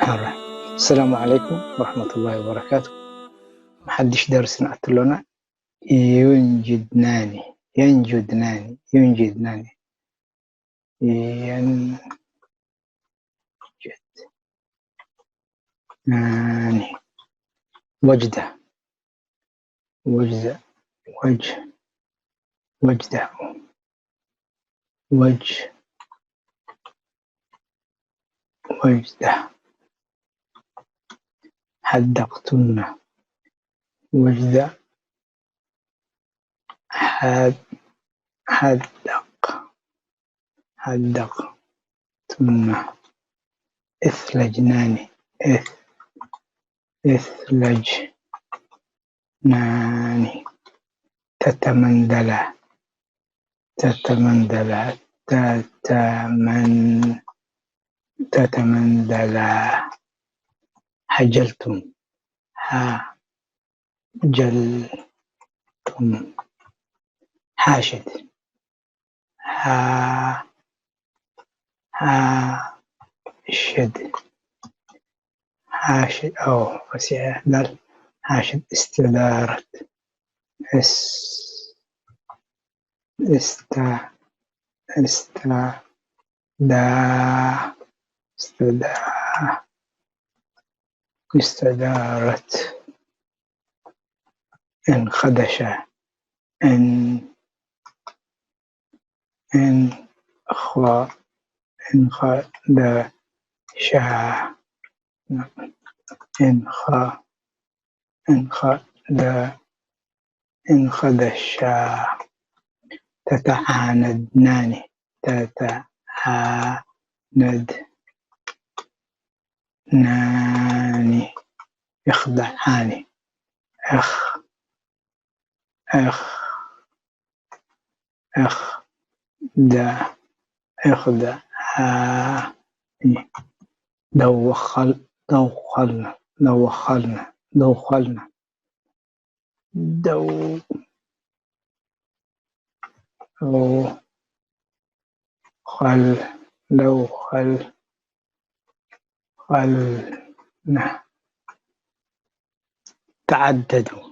السلام عليكم ورحمة الله وبركاته. ሓድሽ ደርሲ ንኣቱ ኣሎና። ينجدناني، ينجدناني، ينجدناني. ينجدناني. وجدة. وجدة. وج-، وجدة. وج-، وجدة. حدقتن. وجدة. حد-، حدق-، حدقتن. اثلجنان. اث-، اثلجنان. تتمندلا. تتمندلا. تتمن-، تتمندلا. حجلتم. حجلتم. حاشد. ح-، حاشد. حاشد. أو فسيح دال. حاشد استدارت. اس-، استا-، استا-، دا-، استدا-، استدارت. انخدش. ان-، انخ-، انخدشا. انخ-، انخد-، انخدشا. تتعاندنان. تتعاندنان. يخدعان. اخ-، اخ-، اخدع-، اخدعان. دوخل-، دوخلنا، دوخلنا، دوخلنا. دو-، أو خل-، لو خل-، خلنا. تعددوا.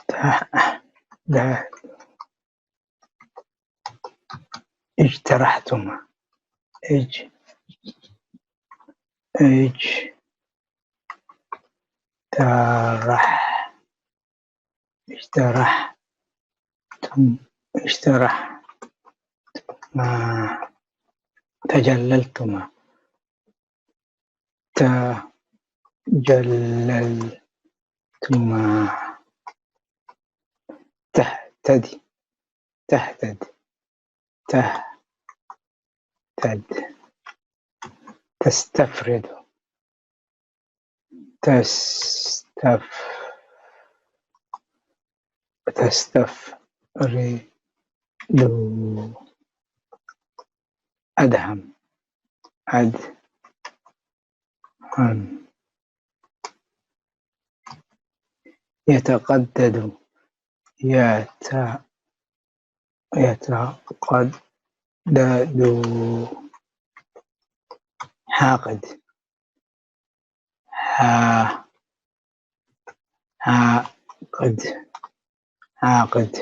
ت-، د-، اجترحتما. اج-، اجترح-، اجترحتم-، اجترحتما. تجللتما. تجللتما. تهتدي. تهتد. تهتد. تستفرد. تستف-، تستفرد. أدهم. أد-، هم. يتقدد. يت-، يتقدد. حاقد. ح-، حاقد. حاقد.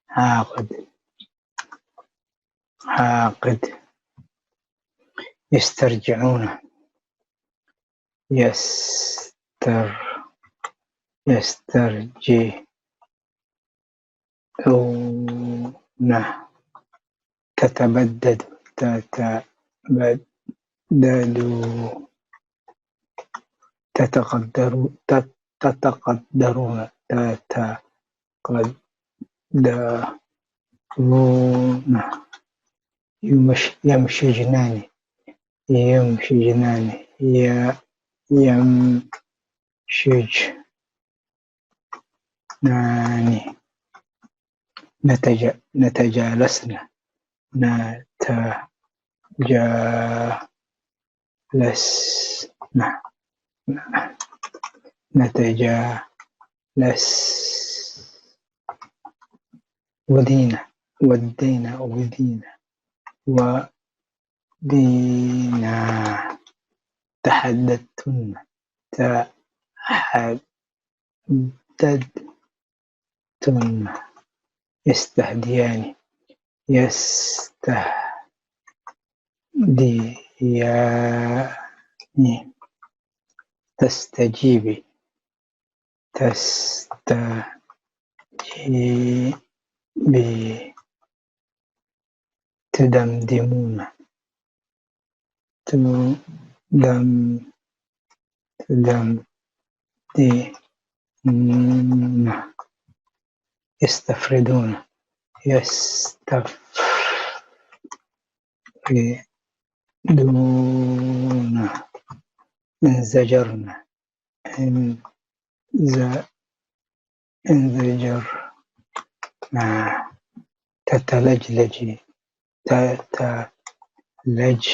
حاقد. حاقد. يسترجعون. يستر-، يسترجعون. تتبدد. تتبدد. تتقدر-، تت-، تتقدرون. تتقدرون. يمش-، يمشجنان. يمشجنان. ي-، يمشجنان. نتج-، نتجالسن. نتجالسن. نتجالس. ودينا. ودينا. ودينا. ودينا. تحدثتن، تحدثتن. يستهديان، يستهديان. تستجيبي، تستجيبي. تدمدمون، تدم تدمدمون. يستفردون، يستفردون. انزجرن، انز انزجرن. تتلجلج، تتلجلج.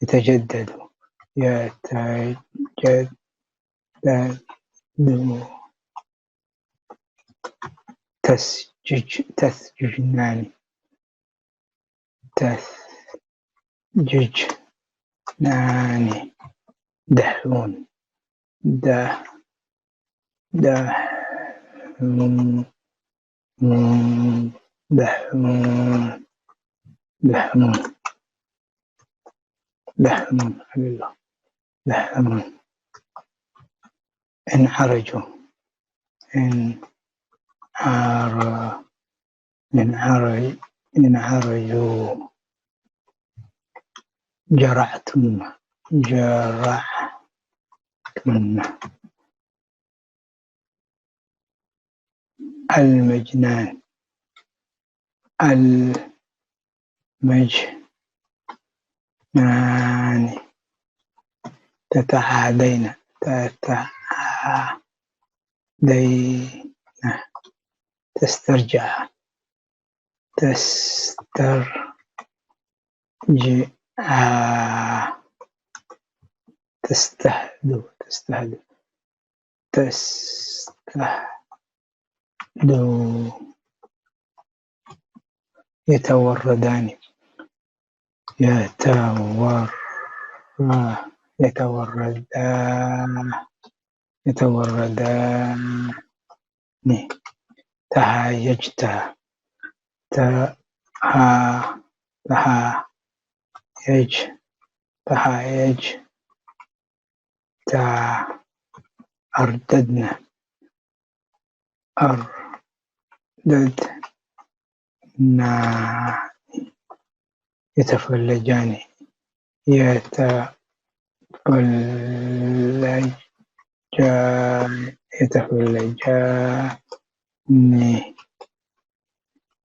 يتجدد، يتجدد. تسجج، تسججنان، تسججنان. دحون، دح دحون، دحون، دحون، دحون، دحون. انعرجوا، انعر انعرج انعرجوا. جرعتن، جرعتن. المجنان، المجنان. تتعادين، تتعادين. تسترجع، تسترجع. تستهدو، تستهدو، تستهدو. يتوردان، يتور يتوردان، يتوردان. تهايجتا، تها تهايج تهايج. أرددنا، أرددنا. يتفلجان، يتفلجان، يتفلجان.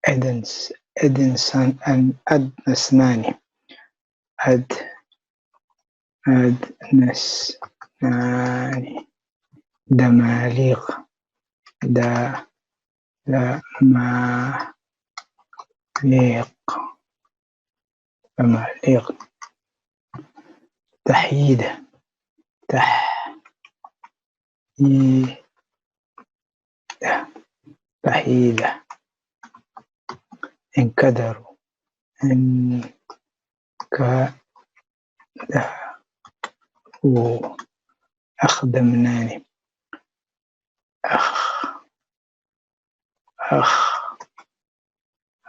أدنس، أدنسان، أدنسنان. أد أدنسنان. دماليق، دماليق، دماليق. تحييدة، تح تحييدة. انكدروا، انكدروا. أخدمناني، أخ أخ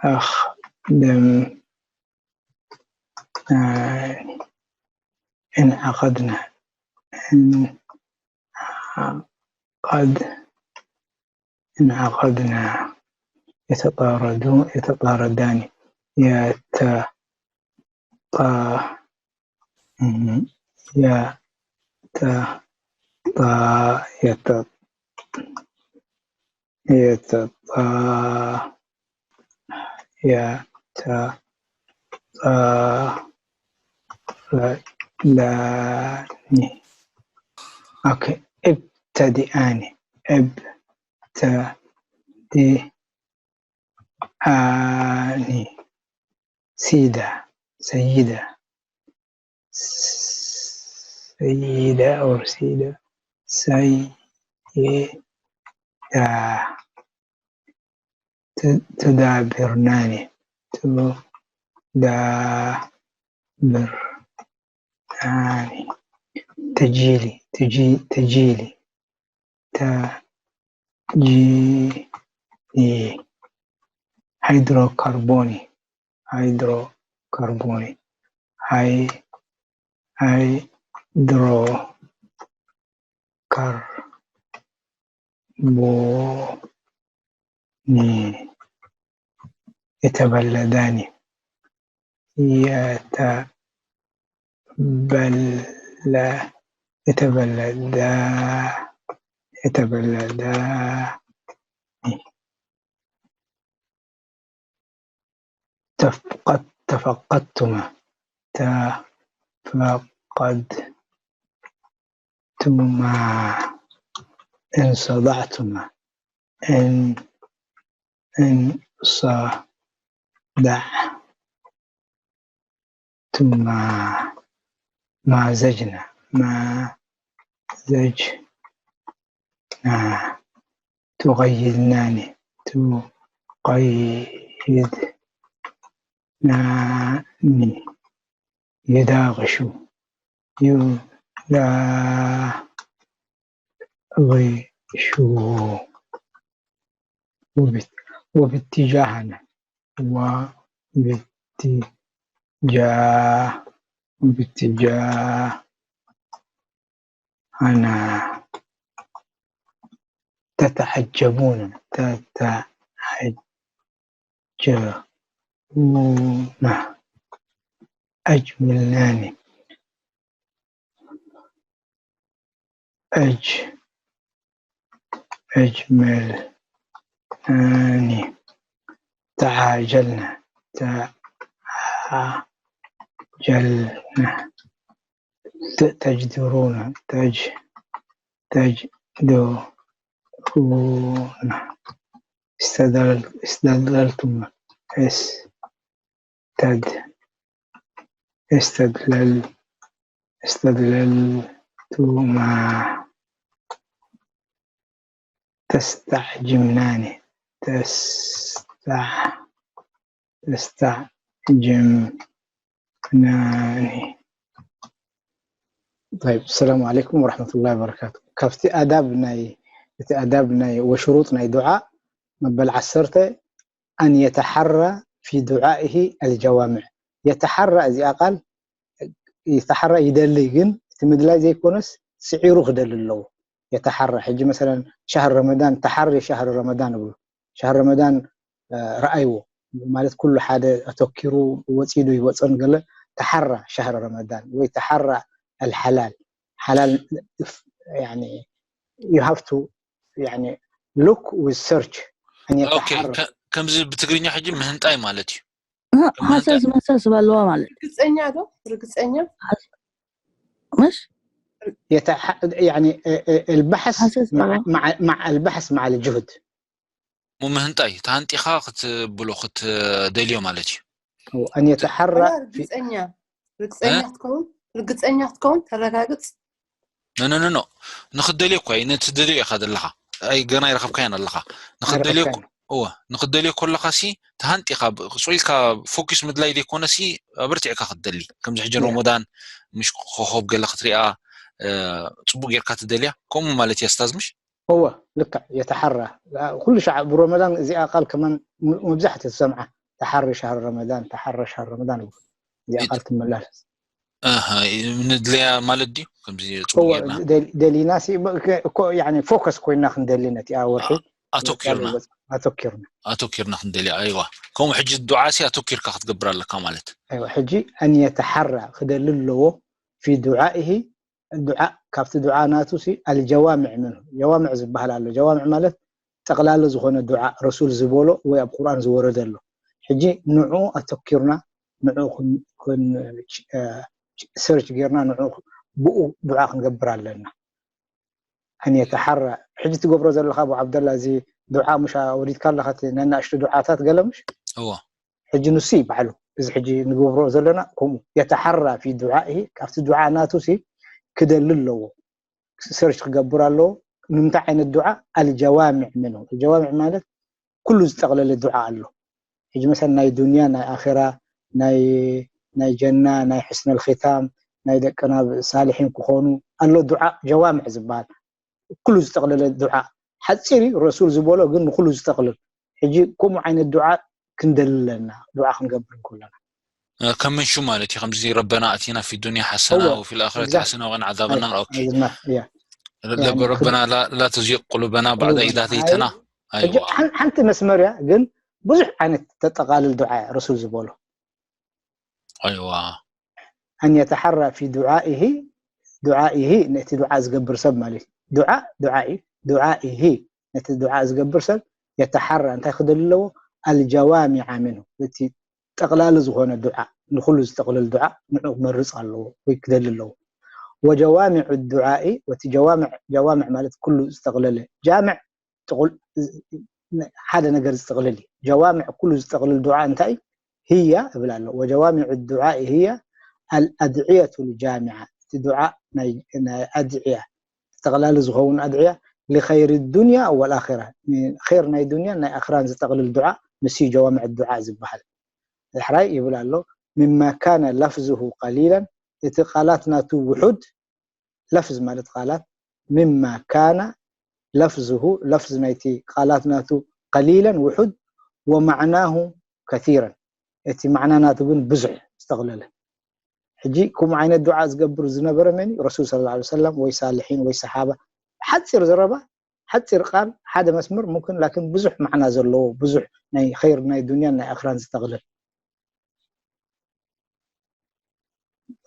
أخدم انعقدنا، انعقد انعقدنا. يتطاردون، يتطاردان. يت يا تا تا يت يت تا يت تا لا أوكي. ابتدئاني، ابتدئاني. سيدة، سيدة، سيدة أو سيدة، سيدة. تدابرناني، تدا برهان تجيلي تجي تجيلي تجيلي هيدروكربوني هيدروكربوني هاي هيدرو كربوني يتبلدان يتبل يتبلدا يتبلدا تفقد تفقدتما تفقدتما انصدعتما ان انصدعتما مازجنا مازجنا تقيدناني تقيدناني يداغشو يداغشو وبت وباتجاهنا وباتجاه وباتجاهنا تتعجبون تتعجبون أجملناني أج أجملناني تعاجلنا تعاجلنا تجدرون تج تجدرون استدلل استدللتم استد استدلل استدللتما تستعجمناني تستع تستعجمناني طيب السلام عليكم ورحمة الله وبركاته ካብቲ ኣዳብ ናይ እቲ ኣዳብ ናይ ወሽሩጥ ናይ ዱዓ መበል ዓሰርተ أن يتحرى في دعائه الجوامع يتحرى እዚኣ ቃል يتحرى ይደሊ ግን እቲ ምድላይ ዘይኮነስ ስዒሩ ክደሊ ኣለዎ يتحرى ሕጂ مثلا شهر رمضان تحري شهر رمضان ይብሉ شهر رمضان ረኣይዎ ማለት ኩሉ ሓደ ኣተኪሩ ወፂዱ ይወፀን ገለ تحرى شهر رمضان ወይ تحرى الحلال حلال يعني you have to يعني look with search أن يتحرى ከምዚ ብትግርኛ ሕጂ ምህንጣይ ማለት እዩ ሀሰስ መሰስ በልዋ ማለት ርግፀኛ ዶ ርግፀኛ مش يتح يعني البحث حساس مع بلوى. مع مع البحث مع الجهد ምህንጣይ ተሃንጢኻ ክትብሎ ክትደልዮ ማለት እዩ أن يتحرى في ርግፀኛ ርግፀኛ ክትከውን ርግፀኛ ክትከውን ተረጋግፅ ኖ ኖ ኖ ንክትደልዮ እኮ እዩ ነቲ ትደልዮ ኢኻ ዘለኻ ኣይ ገና ይረኸብካያን ኣለኻ ንክትደልዮ ኣይረኸብካን። እወ ንክትደልዮ ከለኻ ሲ ተሃንጢኻ ቁፅኢልካ ፎኪስ ምድላይ ዘይኮነ ሲ ኣብርቲዕካ ክትደሊ ከምዚ ሕጂ Yeah. ረመዳን ምሽ ኮኾብ ገለ ክትሪኣ እ፣ ፅቡቅ ጌርካ ትደልያ ከምኡ ማለት እያ ስታዝ ምሽ هو ልክዕ የተሓራ ኩሉ ሻዕ ብረመዳን እዚኣ ቃል ከማን መብዛሕትኡ ትሰምዓ ተሓሪ ሻህር ረመዳን ተሓረ ሻህር ረመዳን ይብሉ። እዚኣ ቃል ትመላለስ ኣሃ፣ ንድልያ ማለት ድዩ ከምዚ ፅቡቅ እወ ጌርና ደል- ደሊና ሲ- እኮ ያኒ ፎከስ ኮይና ክንደሊ ነቲኣ ወርሒ ኣተኪርና ኣተኪርና ኣተኪርና ክንደልያ ኣይዋ ከምኡ ሕጂ ዱዓ ሲ ኣተኪርካ ክትገብር ኣለካ ማለት ኣይዋ ሕጂ ኣን የተሓራ ክደሊ ኣለዎ ፊ ዱዓኢሂ ዱዓ ካብቲ ዱዓ ናቱ ሲ ኣልጀዋምዕ ምንሁ ጀዋምዕ ዝበሃል ኣሎ ጀዋምዕ ማለት ጠቕላሊ ዝኾነ ዱዓ ረሱል ዝበሎ ወይ ኣብ ቁርኣን ዝወረደ ኣሎ ሕጂ ንዑ ኣተኪርና ንዑ ሰርች ጌርና ንዑ ብኡ ዱዓ ክንገብር ኣለና ኣን የተሓራ ሕጂ ትገብሮ ዘለካ ኣቡ ዓብደላ እዚ ዱዓ ሙሽ ወሪድካ ኣለካ እቲ ነናእሽቱ ዱዓታት ገለ ምሽ እዎ ሕጂ ንሱ እዩ ባዕሉ እዚ ሕጂ ንገብሮ ዘለና ከምኡ የተሓራ ፊ ዱዓኢ ካብቲ ዱዓ ናቱ ሲ ክደሊ ኣለዎ ሰርች ክገብር ኣለዎ ንምንታይ ዓይነት ዱዓ ኣልጀዋምዕ ምኑ ጀዋምዕ ማለት ኩሉ ዝጠቕለለ ዱዓ ኣሎ ሕጂ መሰል ናይ ዱንያ ናይ ኣራ ናይ ናይ ጀና፣ ናይ ሕስነል ኺታም፣ ናይ ደቅና ሳልሒን ክኾኑ ኣሎ። ዱዓ ጀዋምዕ ዝበሃል ኩሉ ዝጠቕለለ ዱዓ ሓፂር እዩ። ረሱል ዝበሎ ግን ንኩሉ ዝጠቕልል። ሕጂ ከምኡ ዓይነት ዱዓ ክንደሊ ኣለና፣ ዱዓ ክንገብር እንከለና። ከምንሹ ማለት እዩ ከምዚ ረበና ኣቲና ፊ ዱንያ ሓሰና እወ፣ ወፊ ልኣኽረት exact. ሓሰና ወቀን ዓዛብ ናር ኦኬ ዝና እያ ለበ ረበና ላ- ላ ተዚቅ ቁሉበና ባዕዳ ኢዳ ተይተና ሕጂ ኣይዋ ሓን- ሓንቲ መስመር እያ፣ ግን ብዙሕ ዓይነት ተጠቃልል ዱዓ እያ ረሱል ዝበሎ። ኣይዋ أن يتحرى في دعائه، دعائه ነቲ ዱዓ ዝገብር ሰብ ማለት እዩ። ዱዓ ዱዓ እዩ። دعائه ነቲ ዱዓ ዝገብር ሰብ يتحرى እንታይ ክደሊ ኣለዎ? الجوامع منه እቲ ጠቕላሊ ዝኾነ ዱዓ ንኩሉ ዝጠቕልል ዱዓ ንዑ ክመርፅ ኣለዎ ወይ ክደሊ ኣለዎ። وجوامع الدعاء ወቲ ጀዋምዕ ጀዋምዕ ማለት ኩሉ ዝጠቕለለ ጃምዕ ጥቕል ሓደ ነገር ዝጠቕልል እዩ። ጀዋምዕ ኩሉ ዝጠቕልል ዱዓ እንታይ ህያ እብል ኣሎ። وجوامع الدعاء هي الأدعية الجامعة እቲ ዱዓ ናይ ናይ ኣድዕያ ጠቕላሊ ዝኸውን ኣድዕያ لخير الدنيا والآخرة ኸይር ናይ ዱንያን ናይ ኣኽራን ዝጠቕልል ዱዓ ንሱ ጀዋምዕ ዱዓ ዝበሃል። ዳሕራይ ይብል ኣሎ مما كان لفظه قليلا እቲ ቃላት ናቱ ውሑድ ለፍዝ ማለት ቃላት مما كان لفظه ለፍዝ ናይቲ ቃላት ናቱ قليلا ውሑድ ومعناه كثيرا እቲ ማዕና ናቱ ግን ብዙሕ ዝጠቕለለ። ሕጂ ከምኡ ዓይነት ዱዓ ዝገብር ዝነበረ መን እዩ? ረሱል صلى الله عليه وسلم ወይ ሳልሒን ወይ ሰሓባ። ሓፂር ዘረባ ሓፂር ቃል ሓደ መስመር ሙምክን ላኪን ብዙሕ ማዕና ዘለዎ ብዙሕ ናይ ኸይር ናይ ዱንያን ናይ ኣኽራን ዝጠቕልል።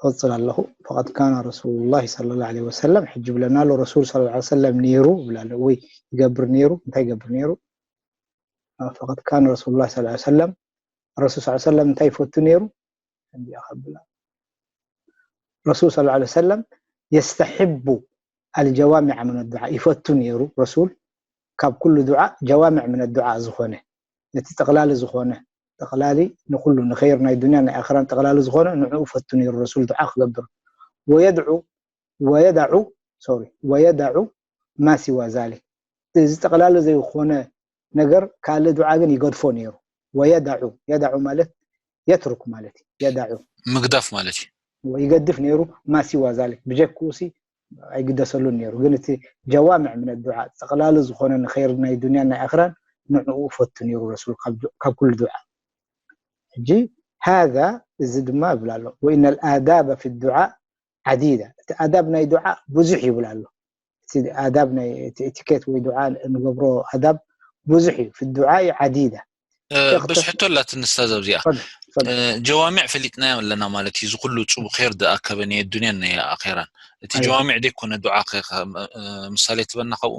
እቕፅል ኣለኹ። فقد كان رسول الله صلى الله عليه وسلم ሕጂ ብለና ኣሎ ረሱል صلى الله عليه وسلم ነይሩ ብላ ኣሎ ወይ ይገብር ነይሩ እንታይ ይገብር ነይሩ فقد كان رسول الله صلى الله عليه وسلم ረሱል صلى الله عليه وسلم እንታይ ይፈቱ ነይሩ እንዲያ ከብላ ረሱል صلى الله عليه وسلم يستحب الجوامع من الدعاء ይፈቱ ነይሩ ረሱል ካብ ኩሉ ዱዓ ጀዋምዕ ምን ዱዓ ዝኾነ ነቲ ጠቕላሊ ዝኾነ ጠቕላሊ ንኩሉ ንኸይር ናይ ዱንያ ናይ ኣኽራን ጠቕላሊ ዝኾነ ንዕኡ ፈቱ ነይሩ ረሱል ዱዓ ክገብር ወየድዑ ወየዳዑ ሶሪ ወየዳዑ ማ ሲዋ ዛሊክ እዚ ጠቕላሊ ዘይኮነ ነገር ካልእ ዱዓ ግን ይገድፎ ነይሩ። ወየዳዑ የዳዑ ማለት የትሩክ ማለት እዩ። የዳዑ ምግዳፍ ማለት እዩ። ይገድፍ ነይሩ። ማ ሲዋ ዛሊክ ብጀክኡ ሲ ኣይግደሰሉን ነይሩ። ግን እቲ ጀዋምዕ ምን ዱዓ ጠቕላሊ ዝኾነ ንኸይር ናይ ዱንያን ናይ ኣኽራን ንዕኡ ፈቱ ነይሩ ረሱል ካብ ዱ- ካብ ኩሉ ዱዓ። ሕጂ ሃዛ እዚ ድማ ይብል ኣሎ وإن الآداب في الدعاء عديدة እቲ ኣዳብ ናይ ዱዓ ብዙሕ ይብል ኣሎ። እቲ ኣዳብ ናይ እቲ ኤቲኬት ወይ ዱዓ ንገብሮ ኣዳብ ብዙሕ እዩ። في الدعاء عديدة እ፣ በስ ሕቶ ኣላትኒ ስታዝ ኣብዚኣ ፈል- ፈል- እ፣ ጀዋሚዕ ፈሊጥናዮ ኣለና ማለት እዩ። እዚ ኩሉ ፅቡቅ ር ዝኣከበ ናይ ዱንያን ናይ ኣኼራን እቲ ኣይዋ። ጀዋሚዕ ዘይኮነ ዱዓ ከ ከ- እ፣ ምሳሌ ትበና ካብኡ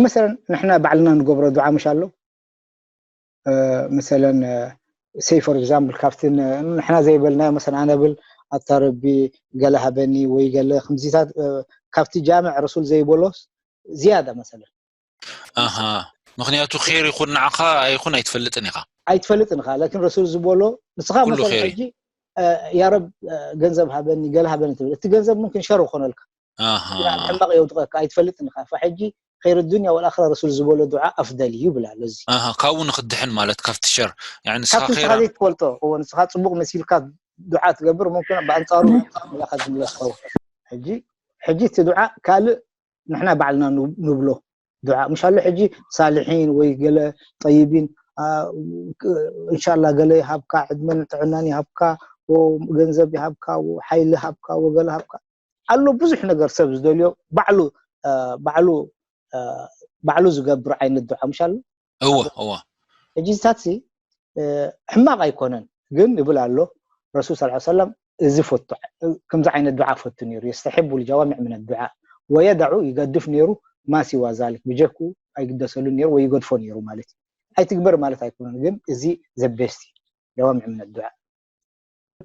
مثلا ንሕና ባዕልና ንገብሮ ዱዓ ምሽ ኣሎ مثلا say for example ካብቲ ን- ንሕና ዘይበልናዮ مثلا ኣነ ብል ኣታ ረቢ ገለ ሃበኒ ወይ ገለ ከምዚታት እ፣ ካብቲ ጃምዕ ረሱል ዘይበሎስ ዝያዳ مثلا ኣሃ ምክንያቱ ር ይኹን ንዓኻ ኣይኹን ኣይትፈልጥን ኢኻ ኣይትፈልጥን ኢኻ ላኪን ረሱል ዝበሎ ንስኻ ኩሉ مثلا ር እዩ ሕጂ እ፣ ያ ረብ እ፣ ገንዘብ ሃበኒ ገለ ሃበኒ ትብል እቲ ገንዘብ ممكن ሸር ይኾነልካ ኣሃ ሕማቕ የውድቐካ ኣይትፈልጥን ኢኻ ፈሕጂ ኸይር ዱንያ ወልኣኽራ ረሱል ዝበሎ ዱዓ ኣፍደል እዩ ይብል ኣሎ እዚ ኣሃ ካብኡ ንክድሕን ማለት ካብቲ ሸር ያኒ ንስኻ ካብቲ ንስኻ ር ዘይትፈልጦ እዎ ንስኻ ፅቡቕ መሲልካ ዱዓ ትገብር ممكن ብኣንፃሩ ኢኻ ትምለስ ኸውን ሕጂ ሕጂ እቲ ዱዓ ካልእ ንሕና ባዕልና ንብ- ንብሎ ዱዓ ምሽ ኣሎ ሕጂ ሳልሒን ወይ ገለ ጠይቢን አ፣ ክ- እንሻላ ገለ ይሃብካ ዕድመን ጥዕናን ይሃብካ ወ- ገንዘብ ይሃብካ ወ- ሓይሊ ሃብካ ወገለ ሃብካ ኣሎ ብዙሕ ነገር ሰብ ዝደልዮ ባዕሉ አ፣ ባዕሉ አ፣ ባዕሉ ዝገብር ዓይነት ዱዓ ምሽ ኣሎ እወ እወ ሕጂ ዝታት ሕማቕ ኣይኮነን ግን ይብል ኣሎ ረሱል ስ ሰለም እዚ ፈቱ ከምዚ ዓይነት ዱዓ ፈቱ ነይሩ يستحب الجوامع من الدعاء ويدع ይገድፍ ነይሩ ما سوى ذلك ብጀክኡ ኣይግደሰሉን ነይሩ ወይ ይገድፎ ነይሩ ማለት እዩ ኣይትግበር ማለት ኣይኮነን ግን እዚ the best جوامع من الدعاء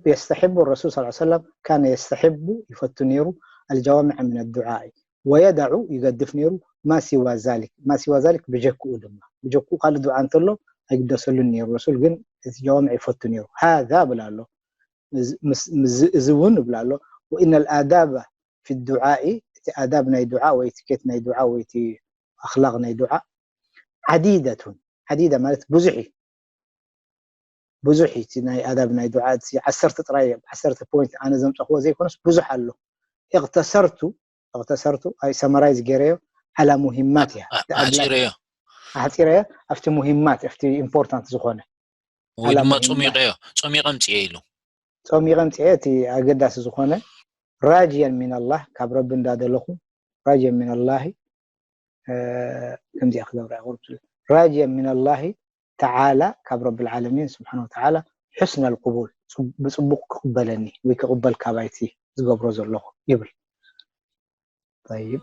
يستحب الرسول صلى الله عليه وسلم كان يستحب ይፈቱ ነይሩ الجوامع من الدعاء ويدع ይገድፍ ነይሩ ما سوى ذلك ما سوى ذلك ብጀክኡ ድማ ብጀክኡ ካልእ ዱዓ እንተሎ ኣይግደሰሉን ነይሩ ረሱል ግን እቲ ጀዋምዕ ይፈቱ ነይሩ هذا ብል ኣሎ እዚ እውን ይብል ኣሎ وإن الآداب في الدعاء እቲ ኣዳብ ናይ ዱዓ ወይ ቲኬት ናይ ዱዓ ወይ እቲ ኣኽላቕ ናይ ዱዓ عديدة عديدة ማለት ብዙሕ እዩ ብዙሕ እዩ እቲ ናይ ኣዳብ ናይ ዱዓ። እቲ ዓሰርተ ጥራይ፣ ዓሰርተ ፖይንት ኣነ ዘምፀኽዎ ዘይኮነስ ብዙሕ ኣሎ። እቕተሰርቱ እቕተሰርቱ ኣይ ሰመራይዝ ገይረዮ። ዓላ ሙሂማት እያ። እቲ ኣድላዪ ኣሕፂረዮ ኣሕፂረዮ ኣብቲ ሙሂማት፣ ኣብቲ ኢምፖርታንት ዝኾነ ወይ ድማ ጾሚቐዮ፣ ጾሚቐ ምፅኤ ኢሉ። ጾሚቐ ምፅኤ። እቲ ኣገዳሲ ዝኾነ ራጅየን ሚነላህ፣ ካብ ረቢ እንዳደለኹ ራጅየን ሚነላሂ፣ እ፣ ከምዚኣ ክገብራ ይቆርብ። ራጅየን ሚነላሂ ተዓላ፣ ካብ ረብል ዓለሚን ስብሓነ ወተዓላ፣ ሑስነል ቅቡል፣ ጽቡ-፣ ብጽቡቕ ክቕበለኒ ወይ ክቕበል ካባይቲ ዝገብሮ ዘለኹ ይብል። ጠይብ።